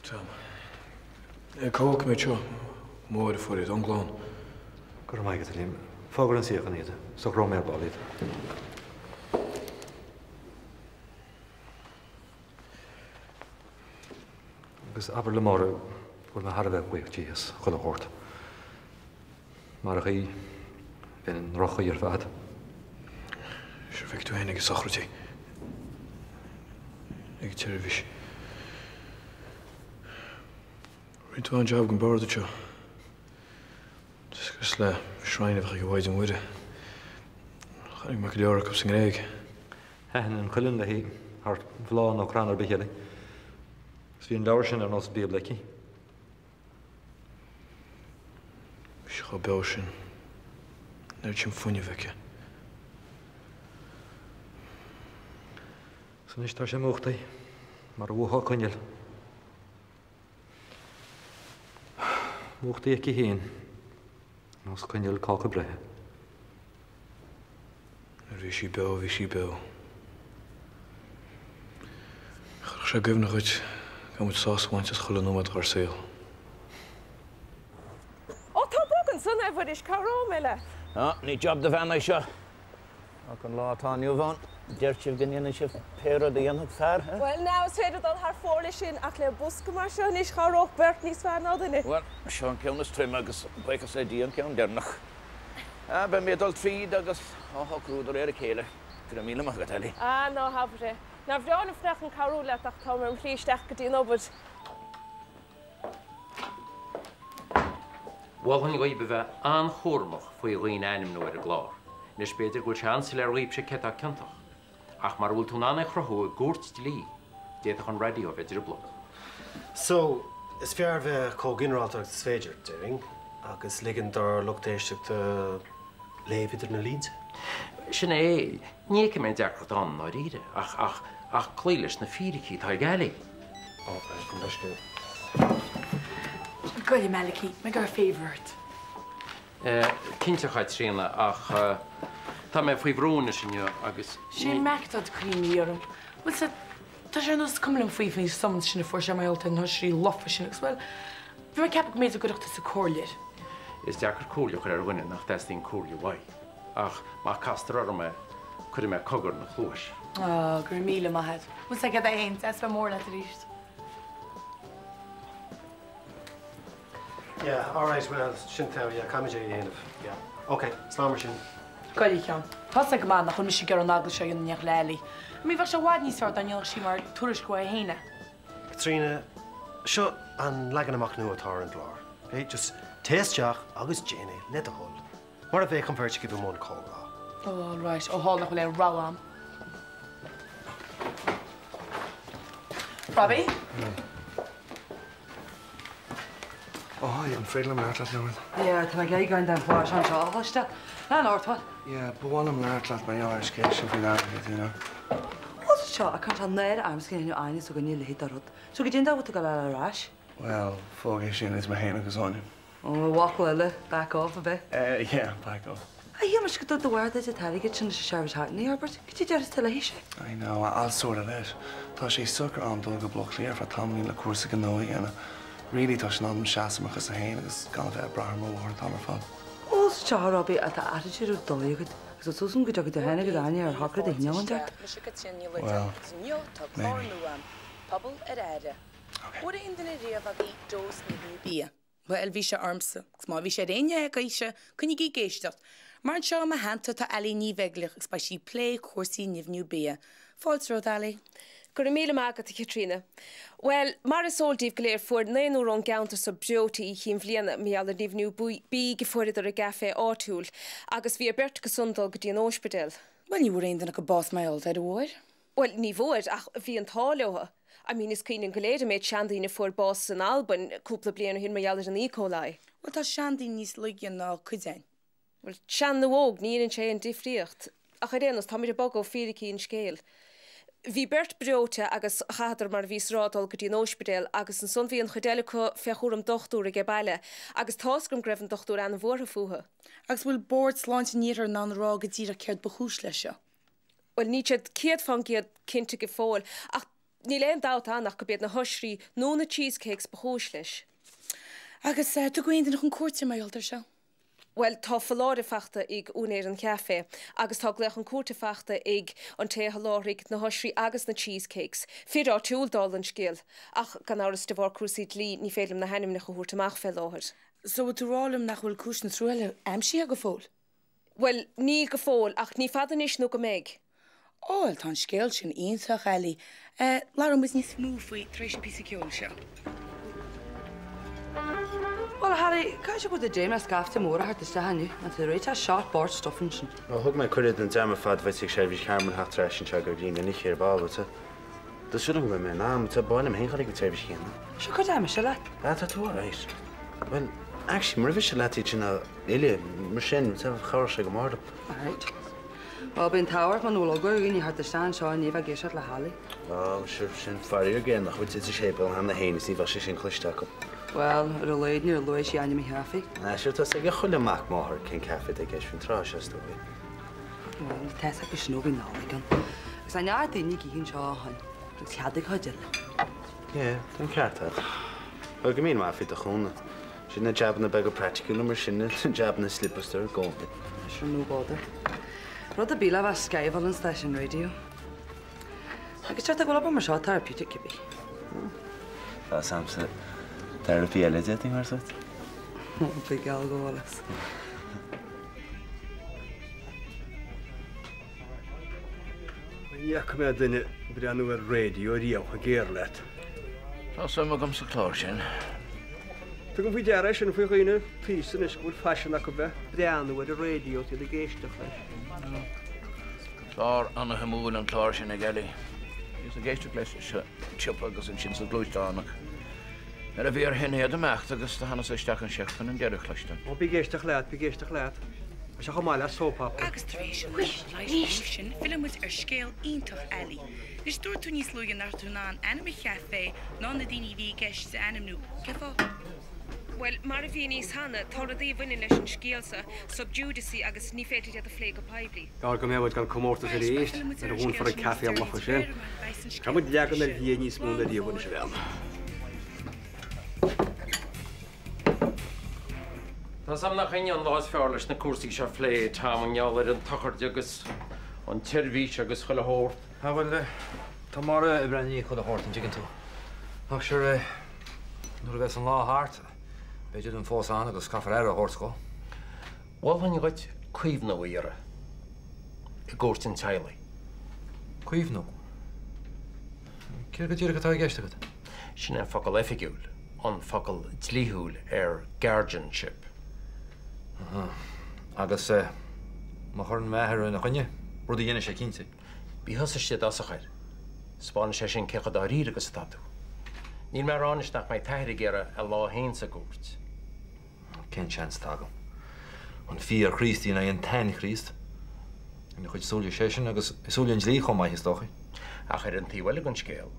Tom. Cá bhfaca mé seo? Máire a fuair iad ón gclann. Go raibh maith agat, a Liam. Fág ar an suíochán iad. Socróidh mé ar ball iad. Agus abair le Máire go bhfuil mé thar a bheith buíoch di as chuile shórt. Marach í, bheinn i ndroch-chaoi ar fad. Sure feicfidh tú féin ag an sochraid í. Ag an tseirbhís. Rinne tú an-jab den bord anseo. Is cosúil le shrine a bheadh ag an Mhaighdean Mhuire. Chonaic mé go leor acu sa nGréig. Thaitin an cuileann léi thar bhláth nó crann ar bith eile. Agus bhí an leabhar sin ar nós Bíobla aici. Bhí sí chomh beo sin. An oiread sin fuinnimh aici. Agus anois tá sé múchta, mar a mhúchfá coinneal. Múchta aici féin, nós coinneal cáca breithe. Nuair a bhí sí beo, bhí sí beo. Chuirfeadh sé i gcuimhne dhuit go gcaithfidh muid sásamh a bhaint as chuile nóiméad dhár saol. Ó, tá bog ansan, a Mhuiris, cabhróidh mé leat. Á, ní job do bhean é seo. Ach an lá atá inniu ann, deir sibh go ndéanann sibh pé rud a dhéanfadh fear, eh? Bhuel now, is féidir dul thar fóir leis sin, ach le bosca mar seo anois, chabhródh beirt níos fearr ná duine. Bhuel, seo an ceann is troime agus, buíochas le Dia, an ceann deireanach. Ah, beidh mé ag dul tríd agus á shocrú de réir a chéile. Go raibh míle maith agat, Ellie. Ah, ná habair é. Nár bhreá liom fanacht chun cabhrú leat ach táim ar mo shlí isteach go dtí an obair. Mholfainn dhaoib a bheith an-chúramach faoi dhaoine a ainmniú ar an gclár. Anois b'fhéidir go bhfuil sé an-soiléir dhaoibhse cé atá ciontach. Ach mara bhfuil tú in ann é a chruthú i gcúirt dlí, d'fhéadfadh an raidió a bheith drioblach. So, is fearr bheith chomh ginearálta agus is féidir, déarfainn, agus ligean dár lucht éisteachta léamh idir na línte. Sin é. Ní fheicim aon deacracht ann i ndáiríre, ach, ach, ach cloí leis na fíricí atá ag Ali. Ó, gabh mo leithscéal. Goile, Malachy, mé ag iarraidh favour ort. Cinnte, a Chaitríona, ach tá mé faoi bhrú anois inniu agus ní. Sé Mac atá ag cur imní orm. Bhuel sea, tá sé ar nós cuma liom faoi faoin summons sin a fuair sé mar gheall ar na hoisrí lofa sin agus, bhuel, bhí mé ag ceapadh go mb'fhéidir go gcuirfeadh tusa comhairle air. Is deacair comhairle a chur ar dhuine nach dteastaíonn comhairle uaidh. Ach má castar orm é, cuirfidh mé cogar ina chluais. Á, go raibh míle maith agat. Bhuel sea, céard é féin, deas bheith mór leat arís. Yeah, alright, well, sin togha, yeah, caithfimid é a dhéanamh, yeah. Ok, slán mar sin. Goile a Sheáin. Tá's agat go maith nach bhfuil mise ag iarraidh an eagla seo a dhéanamh in éineacht le Ali. I mean, bheadh sé i bhfad níos fearr dá ndéanfadh sí mar tuairisc uaithi féin é. Caitríona, seo an leagan amach nua atá ar an gclár, ok? Just téigh isteach agus déan é, le do thoil. Mar a bheadh an bheirt agaibh i mbun comhrá. Oh, alright. Ó tharla nach bhfuil aon rogha a'm. Robbie? Oh, hi, an féidir liom labhairt leat nóiméad? Yeah, tá mé ag éirí den chlár seo anseo a choiste. Lean ort, what? Yeah, ba mhaith liom labhairt leat mar gheall ar an scéal sin faoin airgead, you know. What's it seo? I can't tell náire ormsa go ndéanfadh Áine s'againne a leithéid de rud. So goidé an dóigh a bhfuil tú ag dul a fháil ar ais? Well, fág é sin idir mé féin agus Áine. Ó, i bhfocal eile, back off, ab ea? Eh, yeah, back off. A shíl mise go dtug do mháthair duit an t-airgead sin leis an seirbhís hackney a fhorbairt. Cad é déarfas tú léi sin? I know, I'll sort it out. Tá sé socair a'm dul go Baile Átha Cliath ar feadh tamaillín le cúrsa gnó a dhéanamh. Really, tá sé in am dom seasamh ar mo chosa féin agus gan a bheith ag brath ar mo mháthair an t-am ar fad. Ó, seo a Robbie, tá attitude ar dóigh agat agus tá súil agam go dtiocfaidh tú féin agus Áine ar shocrú de chineál inteacht. Well, maybe. Okay. Bhuel, bhí sé ormsa, agus má bhí sé ar éinne agaibhse, coinnígí ag éisteacht, mar anseo i mo theannta tá Ali Ní Bheaglaoich agus beidh sí ag plé cúrsaí nimhniú bia. Fáilte romhat, Ali. Go raibh míle maith agat, a Chaitríona. Bhuel, mar is eol daoibh go léir, fuair naonúr ón gceantar so breoite Oíche Chinn Bhliana mar gheall ar nimhniú bídh a fuaireadar i gcaifé áitiúil, agus bhí ar beirt acu san dul go dtí an óispidéal. Bhuel, ní bhfuair aon duine acu bás mar gheall air, an bhfuair? Bhuel, ní bhfuair, ach bhí an t-ádh leo. I mean, is cuimhin linn go léir an méid seandaoine a fuair bás in Albain cúpla bliain ó shin mar gheall ar an E. coli. Bhuel, tá seandaoine níos laige ná cuid againn. Bhuel, sean nó óg, ní dhéanann sé aon difríocht. Ach ar aon nós, táimid ag bogadh ó fíricí an scéil. Bhí beirt breoite agus chaitheadar, mar a bhíos a rá, dul go dtí an óispidéal agus ansan bhí an chuid eile acu fé chúram dochtúra age baile agus tá's agam go raibh an dochtúir an-bhuartha fúthu. Agus bhfuil Bord Sláinte an Iarthair in ann a rá go díreach céard ba chúis leis seo? Bhuel, níl siad 100% cinnte go fóill, ach. Níl aon dabht ann ach go b'iad na hoisrí nó na cheesecakes ba chúis leis. Agus tugadh aon duine chun cúirte mar gheall air seo? Bhuel, tá foláireamh fachta ag úinéir an chaifé agus tá glaoch chun cúirte fachta ag an té a sholáthraigh na hoisrí agus na cheesecakes. Fir áitiúil, dála an scéil. Ach, gan amhras, de bharr cúrsaí dlí, ní féidir liom na hainmneacha a thabhairt amach fé láthair. So, bhfuil tú ag rá liom nach bhfuil cúis na truaillithe aimsithe go fóill? Bhuel, níl go fóill, ach ní fada anois nó go mbeidh. Ó, bhuel, tá an scéal sin iontach, Ellie. Labhróidh muid níos mó faoi tar éis an píosa ceoil seo. Bhuel, a Harry, caithfidh sé go bhfuil tú déanamh scaifte mór a theacht isteach inniu, má tá tú ag réiteach seat board stuffing sin. Ó, thug mé cuireadh don dream ar fad a bheas ag seirbhís Carmen theacht ar ais anseo go Green Innish ar ball, bhfuil tú? Tá súil agam go mbeidh mé in am, tá b'áil liom féin dhul ag an tseirbhís chéanna. Sure, cuideoidh mise leat. Ah, tá tú alright. Bhuel, actually, mura mhiste leat iad sin a fhilleadh, mar sin, chabhródh sé go mór liom. Alright. Bhuel, beidh an t-ádh ort muna bhfuil eagla ar dhaoine theacht isteach anseo inniu ag éisteacht le hEllie. Á, sure, sin faraor géar nach bhfuil sa séipéal cheana féin is ní bheadh sé sin cloiste acu. Bhuel, ar a laghad níor luaigh sí ainm an chaife. Á, sure, tá 'fhios ag chuile mac máthar cén caife atá i gceist faoin tráth seo, is dóigh. Bhuel, tá 'fhios acu sin ó bhí Nollaig ann. Agus tá neart daoine ag ithe anseo ó shin, agus cheadaigh cuid eile. Yeah, tá an ceart agat. Bhuel, go míle maith faoi do chúnamh. Sin na jabanna beaga praiticiúla mar sin, na jabanna slipeasta i gcónaí. Sure, no bother. Rud ar bith le bheith sceimhiúil an stáisiún raidió. Agus deirtear go bhfuil obair mar seo therapeutic cibé. Tá 'fhios a'msa therapy eile d'fhéadfainn a thabhairt duit. Bí geall go bhfuil fhios. Ní fhaca mé duine ag breathnú ar raidió riamh chomh géar leat. Tá suim agam sa chlár sin. Tugaim faoi deara é sin faoi dhaoine t'aois anois go bhfuil faisean acu bheith ag breathnú ar an raidió is iad ag éisteacht leis. Clár ana-shuimiúil an clár sin ag Ellie. Bhíos ag éisteacht leis sa tsiopa agus ansin sa ghluaisteán ach nuair a bhí ar shoinéad imeacht agus do thánas isteach anseo chun an deireadh a chloisteáil. Ó, bí ag éisteacht leat, bí ag éisteacht leat. Tá sé chomh maith le soap opera. Agus tar éis an leigheas sin, filleann muid ar scéal iontach Ellie. Anois, dúirt tú níos luaithe nach raibh tú in ann ainm an chaifé ná na daoine a bhí i gceist a ainmniú. Cén fáth? Bhuel, mar a mhíníos cheana, tá rudaí a bhaineann leis an scéal seo sub judice agus ní féidir iad a phlé go poiblí. B'fhearr go mbeadh muid gan comórtas arís nuair a dhúnfar an caife lofa sin. Caithfidh muid leagan ar bhia níos mó ná riamh anois a bhean. Tá 's a'm nach inniu an lá is fearr leis na cúrsaí seo a phlé, Tom, i ngeall ar an tsochraid agus an tseirbhís agus chuile shórt. Ah bhuel, tá Máire ag breith i ndiaidh chuile shórt, an dtuigeann tú. Ach sure, nuair a bheas an lá thart, beidh Dylan fós ann agus caithfear aire a thabhairt dhó. Mholfainn dhuit caomhnú a iarraidh i gcúirt an teaghlaigh. Caomhnú? Céard go díreach atá i gceist agat? Sin é an focal oifigiúil, an focal dlíthiúil ar guardianship. Aha. Agus má chuireann m'athair ina choinne, rud a dhéanfaidh sé cinnte. Bí thusa istigh i dtosach air. 'Spáinfidh sé sin cé chomh dáiríre agus atá tú. Níl mé a rá anois nach mbeidh t'athair ag iarraidh a lá féin sa gcúirt. Cén seans atá agam? An fíor-Chríostaí in aghaidh an t-ainchríost. Ina chuid súile seisean agus i súile an dlí chomh maith, is dóichí. Ach ar an taobh eile den scéal,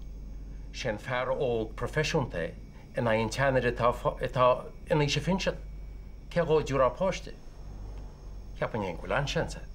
sé an fear óg proifisiúnta é in aghaidh an tseanfhir atá atá in aois a phinsin. Cé dhó a dtabharfá páiste? Cheapfainn féin go bhfuil an-seans agat.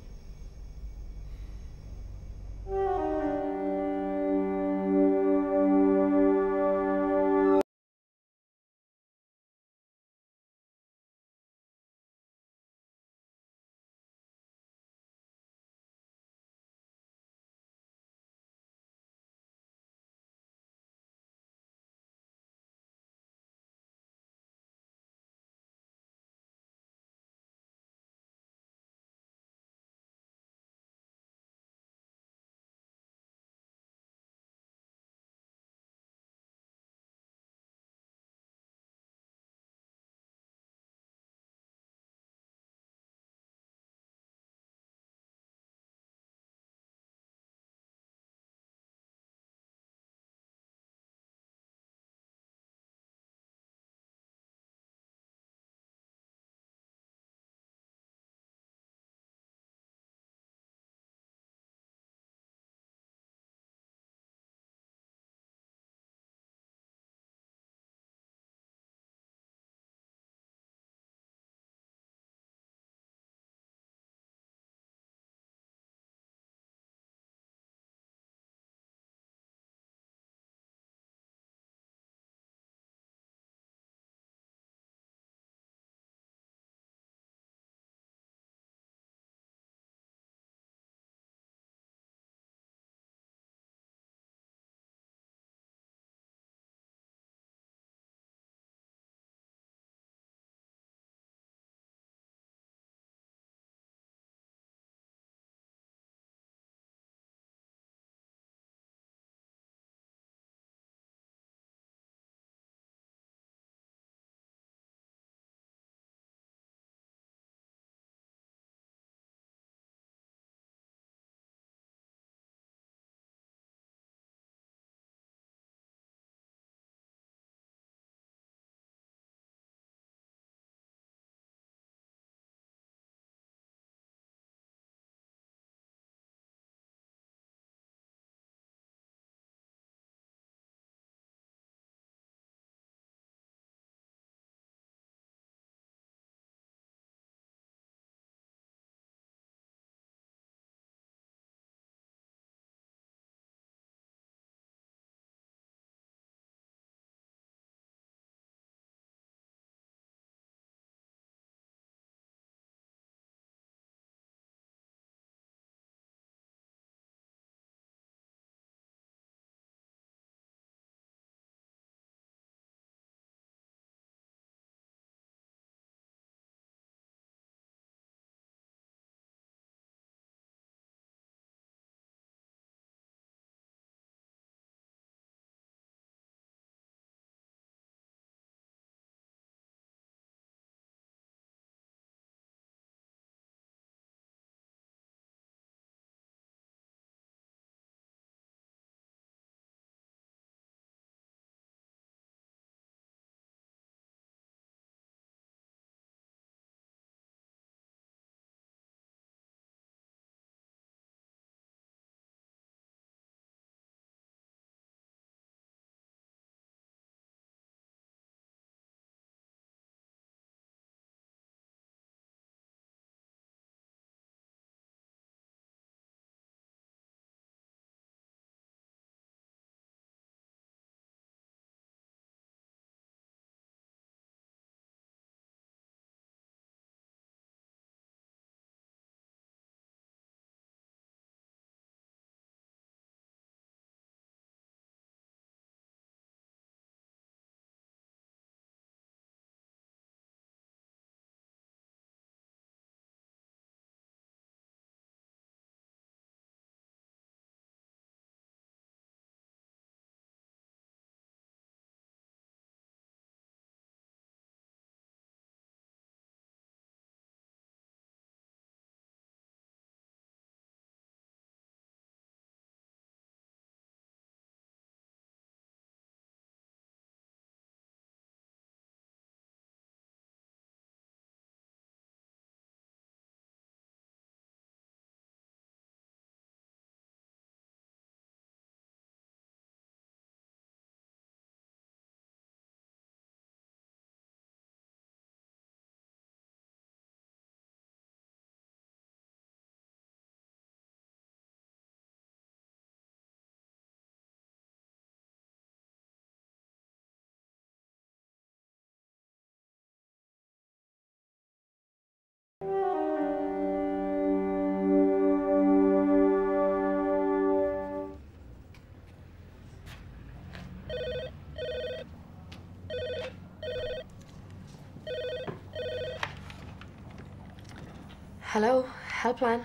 Hello, helpline.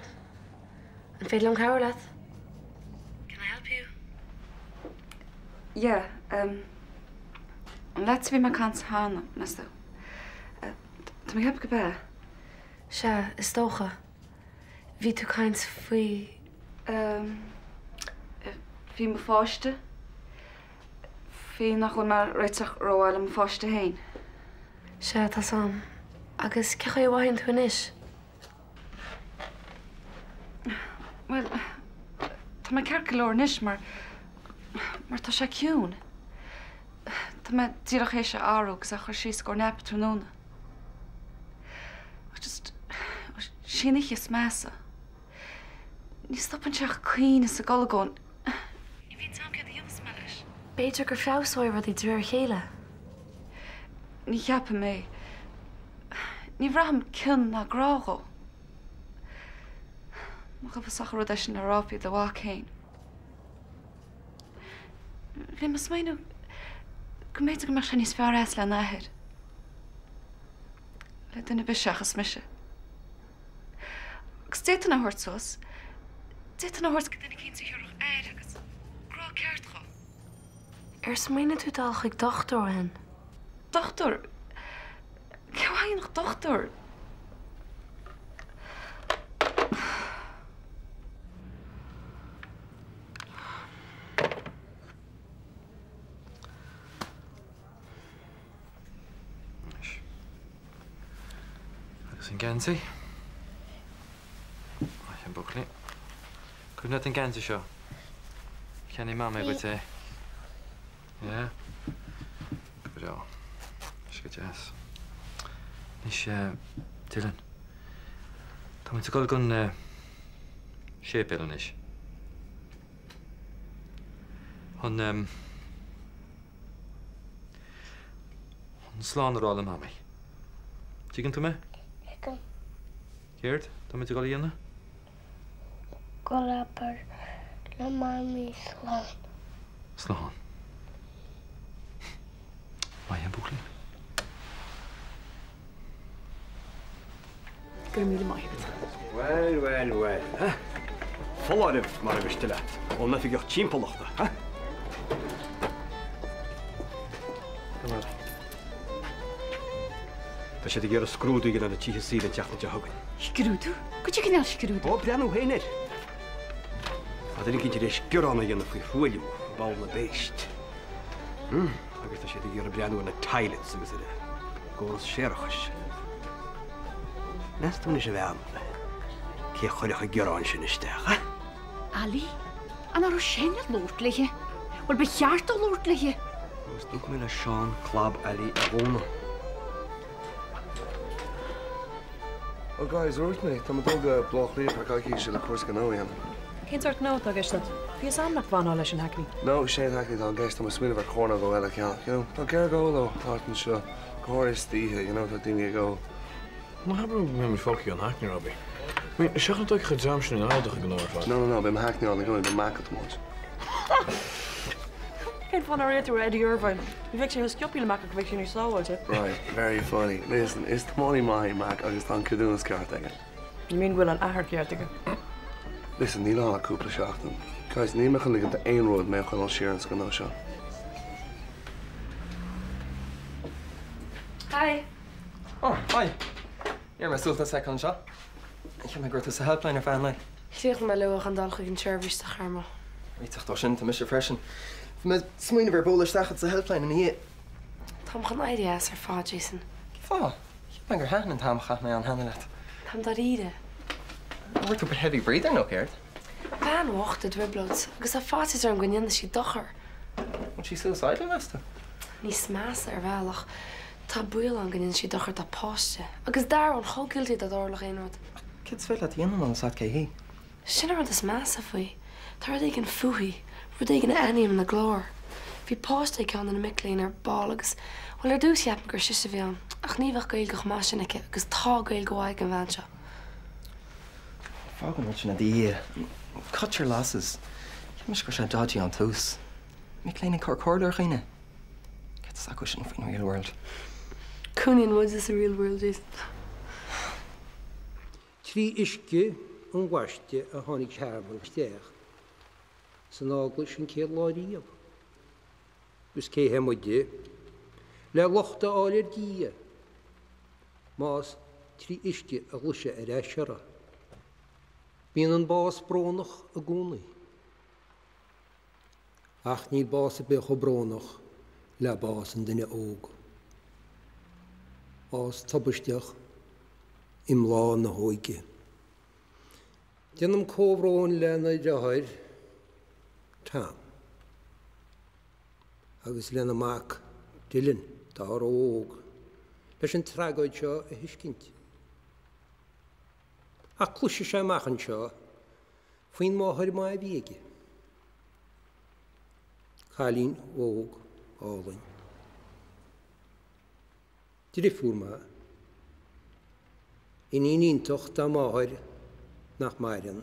An féidir liom cabhrú leat? Can I help you? Yeah, um, an leatsa a bhí mé ag caint cheana, meas tú? Tá mé ag ceapadh gurb ea. Sea, is dócha. Bhí tú ag caint faoi. Um, faoi mo pháiste. Faoi nach bhfuil mé ag réiteach rómhaith le mo pháiste féin. Sea, tá's a'm. Agus cé chaoi a mhothaíonn tú anois? Bhuel, tá mé ceart go leor anois mar, mar tá sé ciúin. Tá mé díreach théis é a athrú agus é a chur síos i gcomhair nap tráthnóna. Ach just, sí an oíche is measa. Ní stopann sé ach caoineadh is ag olagón. Ní bhíonn 's a'm céard a dhéanfas mé leis. B'fhéidir gur feabhsóidh rudaí de réir a chéile. Ní cheapaim é. Ní bhraithim cion ná grá dhó. Nach uafásach an rud é sin le rá faoi do mhac féin. Bhí mé ag smaoineamh go mb'fhéidir go mbeadh sé níos fearr as lena athair. Le duine ar bith seachas mise. Agus d'fhéadfainn é a thabhairt suas. D'fhéadfainn é a thabhairt go duine eicínt a thabharfadh aire agus grá ceart dhó. Ar smaoinigh tú dul chuig dochtúir ó shin? Dochtúir? Cé a théann chuig dochtúir? Anois. Agus an geansaí. Maith an buachaillín. Cuimhin leat an geansaí seo? Cheannaigh Mamaí dhuit é. Yeah? Go breá. Tá sé go deas. Anois, Dylan. Tá muid ag dul don séipéal anois. Chun. Chun slán a rá le Mamaí. Tuigeann tú mé? Tuigim. Céard táimid ag dul a dhéanamh? Dul a abair le Mamaí slán. Slán. Maith an buachaillín. Go raibh míle maith agat. Bhuel, bhuel, bhuel, ha? Foláireamh, mara miste leat, ón Oifigeach Timpeallachta, ha? Tá siad ag iarraidh scrúdú a dhéanamh ar na tithe saoire an tseachtain seo chugainn. Scrúdú? Goidé cineál scrúdú? Ó, breathnú féin air. Tá duine eicínt tar éis gearán a dhéanamh faoi thruailliú i bpoll na bpéist. Agus tá siad ag iarraidh breathnú ar na toilets agus ar an gcóras séarachais. Meas tú anois a bhean, cé a chuirfeadh an gearán sin isteach, a? Ali, An raibh sin ag labhairt léi? Bhuel, ba cheart dó labhairt léi. Agus dúirt mé le Seán clab Ali a dhúnadh. Oh guys, dúirt mé, tá mé ag dul go Baile Átha Cliath ar coicíse le cúrsa gnó a dhéanamh. Cén sórt gnó atá i gceist leat? Bhí fhios a'm nach bhfanfá leis an Hackney. No, sé an Hackney atá i gceist, tá mé ag smaoineamh ar carr nó dhó eile a cheannach, you know. Tá géarghá leo thart anseo, go háirithe istoíche, you know, tá daoine ag ól. Ná habair go mbeidh muid fágtha gan Hackney, Robbie. I mean, seachas an dóigh an dream sin i nGaillimh ag an am ar fad. No, no, no, beidh mo Hackney ann i gcónaí, beidh Mac ag tiomáint. Cén fáth nár iarr tú ar Eddie Irvine? Ní bheadh sé chomh sciobtha le Mac ach bheadh sé níos sábháilte. Right, very funny. Listen, is tiománaí maith é Mac agus tá an ceadúnas ceart aige. You mean go bhfuil an athair ceart aige? Listen, níl ann ach cúpla seachtain. Guys, níl mé chun ligean d'aon rud mé a choinneáil siar ins an ngnó seo. Hi. Oh, hi. Ní raibh mé ag súil tú a fheiceáil anseo. Cheap mé go raibh tú sa helpline ar feadh an lae. Chríochnaigh mé luath chun dul chuig an tseirbhís sa Charmel. Réiteach dó sin, tá mise freisin. Bhí mé ag smaoineamh ar bualadh isteach chugat sa helpline ina dhiaidh. Táim chun éirí as ar fad, Jason. Cén fáth? Cheap mé gur thaitin an t-am a chaith mé ann cheana leat. Táim dáiríre. An bhfuair tú heavy breather nó céard? Bean bhocht i dtrioblóid agus tá faitíos orm go ndéanfaidh sí dochar. Bhfuil sí suicidal, meas tú? Níos measa ar bhealach. Tá baol ann go ndéanfaidh sí dochar dá páiste. Agus d'éireoinn chomh guilty dá dtarlódh aon rud. Ach céard is féidir leat a dhéanamh má tá 's agat cé hí? Sin an rud is measa faoi. Tá rud éigin fúithi. Rud éigin a aithním ina glór. Bhí páiste ag ceann de na mic léinn ar ball agus, bhuel ar dtús cheap mé gur sise a bhí ann. Ach ní bheadh Gaeilge chomh maith sin aici agus tá Gaeilge mhaith ag an bhean seo. Fág an rud sin i do dhiaidh. Cut your losses. Cheap mise go raibh sé dodgy ón tús. Mic léinn ag cur comhairle ar dhaoine. Céard tá acu sin faoin real world? Cónaíonn muide sa real world, Jason. Trí uisce an bhaiste a tháinig Cearbhall isteach san eaglais an chéad lá riamh. Agus cé hé muide le locht a fháil ar Dhia más trí uisce a ghlaoigh sé ar ais orthu? Bíonn an bás brónach i gcónaí. Ach níl bás ar bith chomh brónach le bás an duine óg. Bás tubaisteach i mbláth na hóige. Déanaim comhbhrón lena dheartháir Tom agus lena mac Dylan, atá ró-óg leis an tragóid seo a thuiscint. Ach cloisfidh sé amach anseo faoin máthair maith a bhí aige. Cailín óg álainn. Drifiúr maith. Iníon iontach dá máthair nach maireann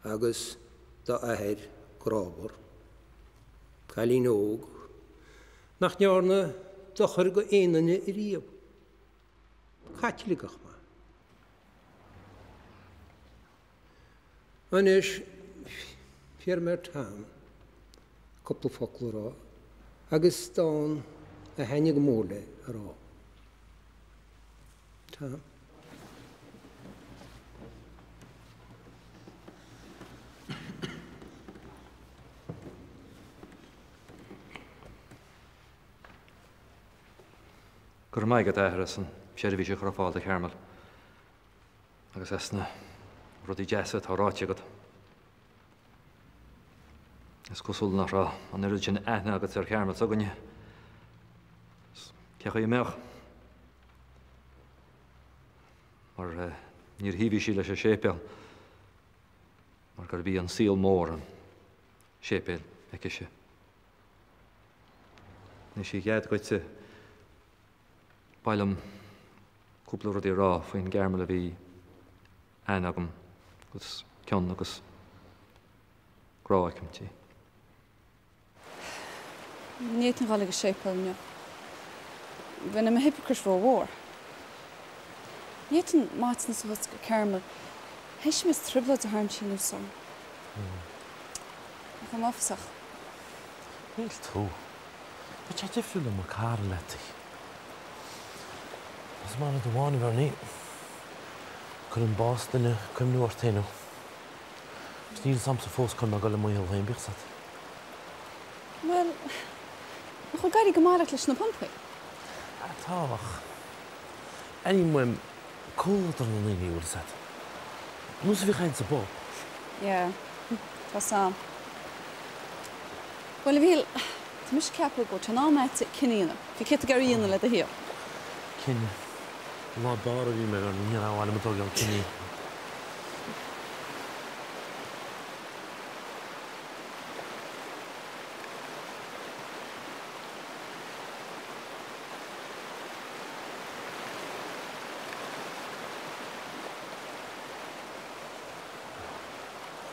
agus dá athair grámhar. Cailín óg nach ndearna dochar go aon duine ariamh. Caitliceach maith. Anois, iarrfaidh mé ar Tom cúpla focal a rá agus dán a thaitnigh go mór léi a rá. Tom. Go raibh maith agat, a Athair, as an tseirbhís a chur ar fáil do Chearmel agus as na rudaí deasa atá ráite agat. Is cosúil nach raibh an oiread sin aithne agat ar Chearmel s'againne. Cé chaoi a mbeadh? Mar níor thaobhaigh sí leis an séipéal mar gurb í an saol mór an séipéal aicise. Anois i gcead dhuitse, ba mhaith liom cúpla rudaí a rá faoin gCearmel a bhí aithne agam agus cion agus grá agam di. Ní fhéadfainn dhul ag an séipéal inniu. Bheinn i mo hypocrite rómhór. Ní fhéadfainn maiteanas a thabhairt do Chearmel théis an méid trioblóid a tharraing sí anuas orm. Nach bhfuil mé uafásach? Níl tú. Beidh sé difriúil le mo cara leat. Is maith rud amháin a Bhernie. Cuireann bás duine cuimhniú ort féin. Agus níl 'fhios a'msa fós cá bhfuil mé ag dul i mo shaol féin, bíodh 's a't. Bhuel, nach bhfuil ag éirí go maith leat leis na pumpaí? Tá, ach airím uaim comhluadar na ndaoine, bhfuil 'fhios a't. Nós a bhíodh a'inn sa bpub. Yeah, tá 's a'm. Bhuel, a Mhíchíl, tá mise ag ceapadh go bhfuil sé in am a'd cinneadh a dhéanamh faoi céard tá ag iarraidh a dhéanamh le do shaol. Cinneadh. An lá b'fhearr a bhí mé, ní raibh mhaith liom ag tógáil cinní.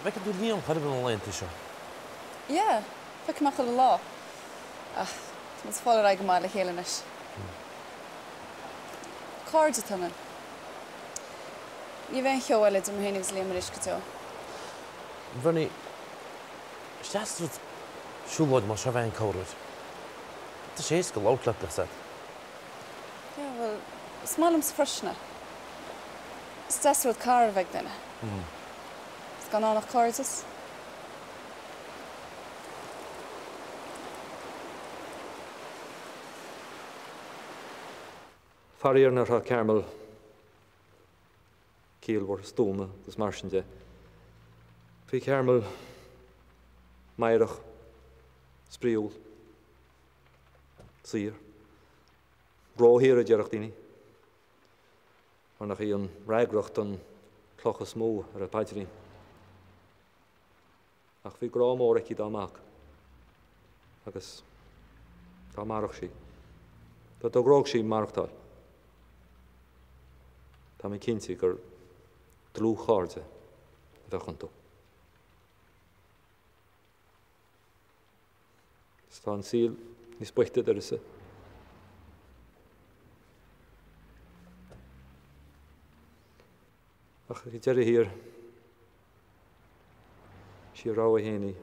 Bhfeiceann tú Liam chor ar bith na laethanta seo? Yeah, feicim é chuile lá. Ach tá muid ag fáil ar aghaidh go maith le chéile anois. Cairde atá ionainn. Ní bheidh aon cheo eile idir mé féin agus Liam arís go deo. Bernie, is deas an rud siúlóid mar seo a bheith a'inn corruair. Tá sé éasca labhairt leat, bíodh 's a'd. Yeah, bhuel, is maith liomsa freisin é. Is deas an rud cara a bheith ag duine. Is gan ann ach cairdeas. Faraor nach raibh Cearmel ciallmhar, stuama agus mar sin de. Bhí Cearmel meidhreach, spraíúil, saor. Róshaor a déarfadh daoine. Mar nach í an fhreagracht an chloch is mó ar a paidrín. Ach bhí grá mór aici dá mac. Agus dá mairfeadh sí, dá dtogródh sí maireachtáil, tá mé cinnte gur dlúthchairde a bheadh iontu. Is tá an saol níos boichte d'uireasa. Ach ag deireadh thiar, sí a rogha fhéin í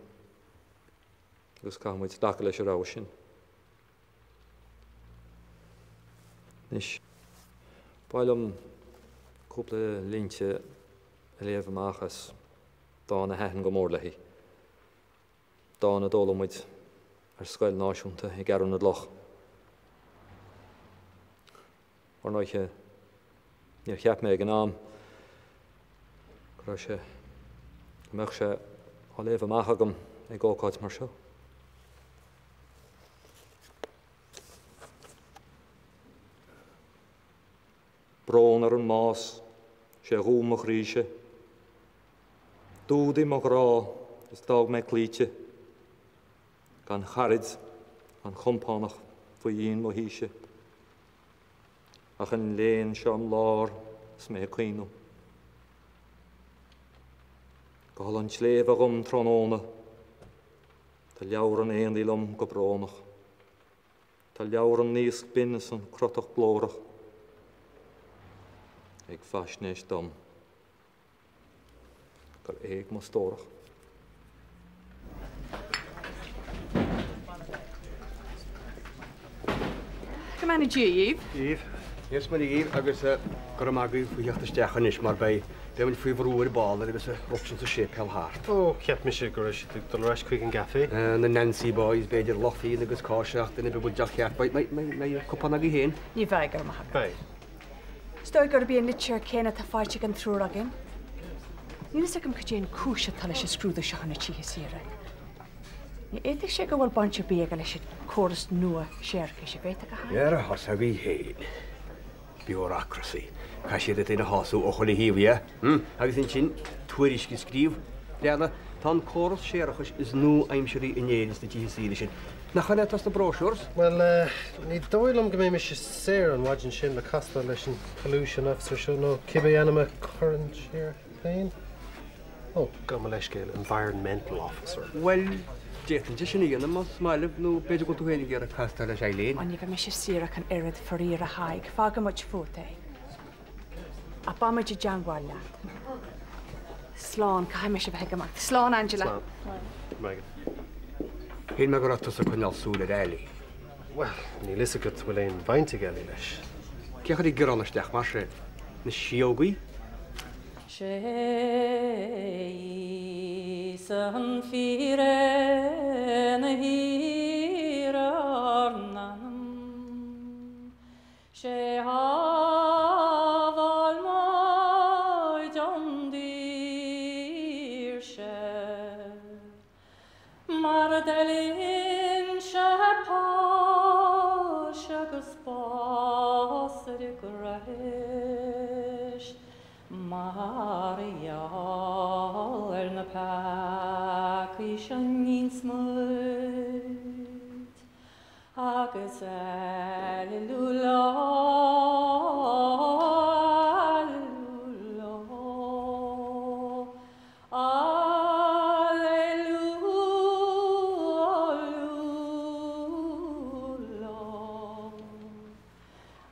agus caithfidh muid glacadh leis an rogha sin. Anois, ba mhaith liom cúpla línte a léamh amach as dán a thaitin go mór léi. Dán a d'fhoghlaim muid ar scoil náisiúnta i gCeathrú na gCloch. Ar ndóighe, níor cheap mé ag an am go raibh sé, go mbeadh sé á léamh amach agam ag ócáid mar seo. Brón ar an mbás, sé a dhún mo chroíse. D'fhuadaigh mo ghrá is d'fhág mé cloíte, gan charaid, gan chompánach faoi dhíon mo thíse, ach an léan seo im lár is mé ag caoineadh. Go halla an tSléibhe dhom tráthnóna, tá leabhar an aonaigh liom go brónach. Tá leabhar an naosc binn is an crotach glórach ag faisnéis dom gur éag mo stórach. Go mbeannaí Dia dhíbh. Dhíbh. Dia is Muire dhíbh agus go raibh maith agaibh faoi theacht isteach anois mar beidh Beidh muid faoi bhrú ar ball nuair a bheas an rud sin sa séipéal thart. Ó, cheap mise go raibh siad ag dul ar ais chuig an gcafé. Na Nancy Boys, b'fhéidir, lucht fíona agus cáise ach duine ar bith a bhfuil deoch cheart, beidh cupán agaibh féin. Ní bheidh, go raibh maith agat. Beidh. Is dóigh gurb í an litir chéanna atá faighte ag an triúr againn. Níl fhios agam cad é an cúis atá leis an scrúdú seo ar na tithe saoire. Ní fhéadfadh sé go bhfuil baint ar bith aige leis an córas nua séarachais, an bhféadfadh, a Thaidhg? Ar a shon agaibh féin. Bureaucracy. Caithfidh siad iad féin a shású ó chuile thaobh, yeah? Hm? Agus ansin, tuairisc a scríobh. Leana, tá an córas séarachais is nua-aimsearthaí in Éirinn sna tithe saoire sin. Nach in é atá sna brochures? Bhuel, eh, ní dóigh liom go mbeidh mise saor an mhaidin sin le castáil leis an pollution officer seo nó cibé ainm a chuireann sé air féin. Ó, gabh mo leithscéal, environmental officer. Bhuel, d'fhéadfainnse sin a dhéanamh más maith libh, nó b'fhéidir go bhfuil tú féin ag iarraidh castáil leis Eileen. Ó, ní bheidh mise saor ach an oiread, faraor, a Thaidhg. Fágfaidh muid fút é. Ach beidh muid i dteangmháil leat. Slán, caithfidh mise a bheith ag imeacht. Slán, Angela. Slán. Megan. Shíl mé go raibh tusa ag coinneáil súil ar Ellie. Bhuel, níl fhios agat an bhfuil aon bhaint ag Ellie leis. Cé a chuir an gearán isteach mar sin? Na síógaí? Sé Íosa an fíréan a shaor ár n-anam, 'Sé shábháil muid ón daoirse. Mar a d'fheileann sé páis agus bás ar an gcrois, mar gheall ar na peacaí seo neins muid, agus Aililiúileá, Aililiúileá. Aililiúileá.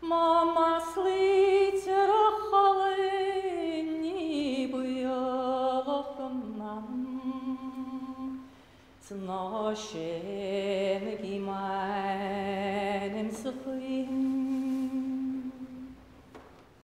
Má maslaítear a cholainn ní baolach go m'anam 's ná séanaigí m'ainm sa choíchin.